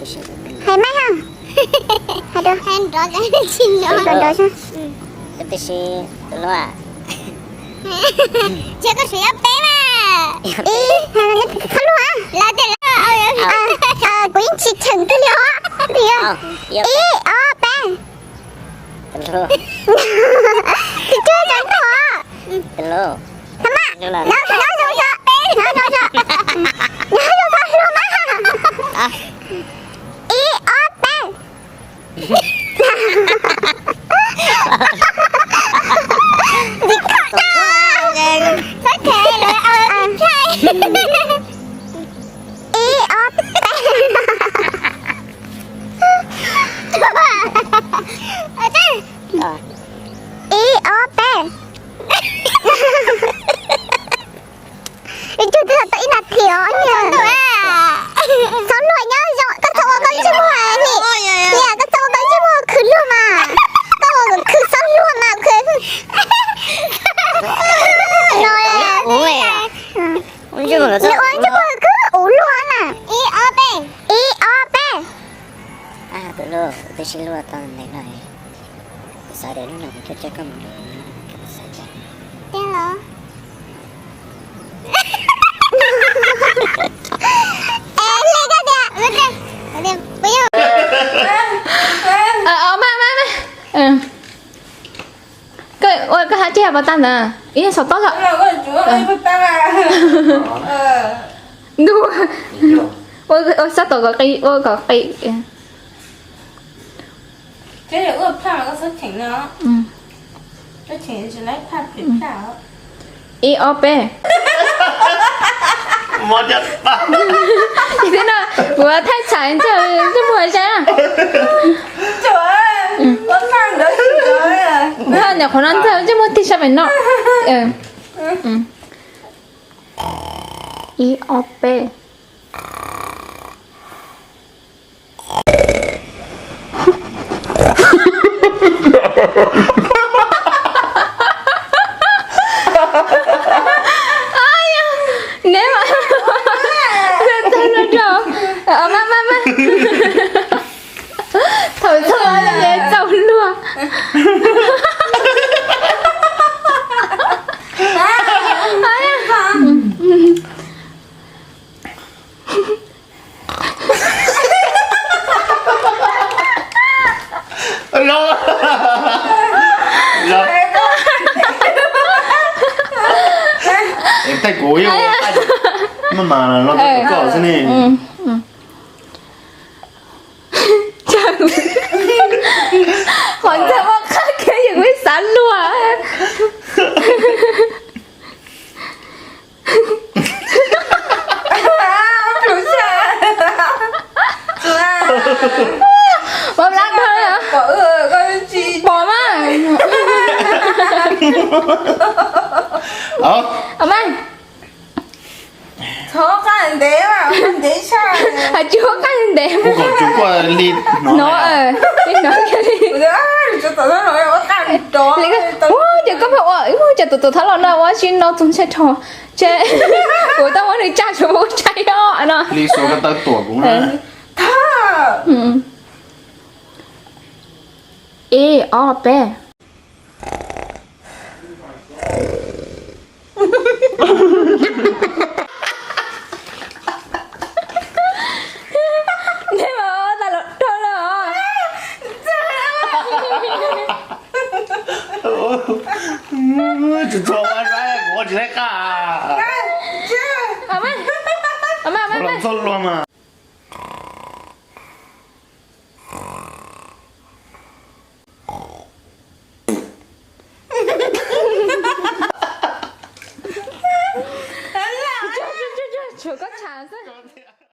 Hais mas ha. Hais rau, hais nrov, nrov, nrov. Koj twb sib hlub. Cia koj suav ib ob peb mas. Ib, txhob luag. Kuv yeej tsis cheem kiag li os. Ib ob peb. Tus cuag cov ntog. Tus hlub. Tha mas, nyob zoo, nyob zoo, nyob zoo, nyob zoo txhob hlub mas. Ib ob peb. Tsis khom da. Txhob khev lawv, ib ob peb. Ib ob peb. Ib cug twb tau ib nas this os. Txhob luag, nyob zoo, koj txhob ua koj ntsej muag ni. Niam, koj txhob ua koj ntsej muag khwv luag mas. Koj ua khwv txhob luag mas khwv. No. Nws ua ntsej muag khwv ua luag na. Ib ob peb. Ib ob peb. Tus hlub, kuv twb sib hlub tau ntev no. Kuv xav tias hnub no kuv tuaj coj koj mus nrog kuv nyob, koj puas xav cas? Tiag los? Es li koj tias, mas mas, koj ua koj hab ceg pov tag ntawd, ib xov tooj. Ntuj, ua sab tom kom qis, ua kom qis. Ib ob peb. Thiab no, kuv thaij tsam ntsej muag saib na. Nyuam qhuav no ntsej muag tig sab pem no. Ib ob peb. Neb mas, txaug luag rau, mas mas mas, thaum txog neb txaug luag. Tej kuv yog maj mam los koj xwb ne. Qhov ntxawg muaj qhab kiag yus kuj xav luag. Pom lab dhau, pom mas. Mas. Hais tsis huab qab ntev. No, li no. Ua cas koj pheej ua, ua cas tus tuam thab los no ua si no txog ntshe rho, ntshe kuv tau muab nws tsa suav ua tsa ib no. Ib ob peb. Neb mas ua tas los dhau lawm os. Tsis txhob ua, kuv ua tsis tau qab. Txhob luag mas. Tshuav koj tshav xwb.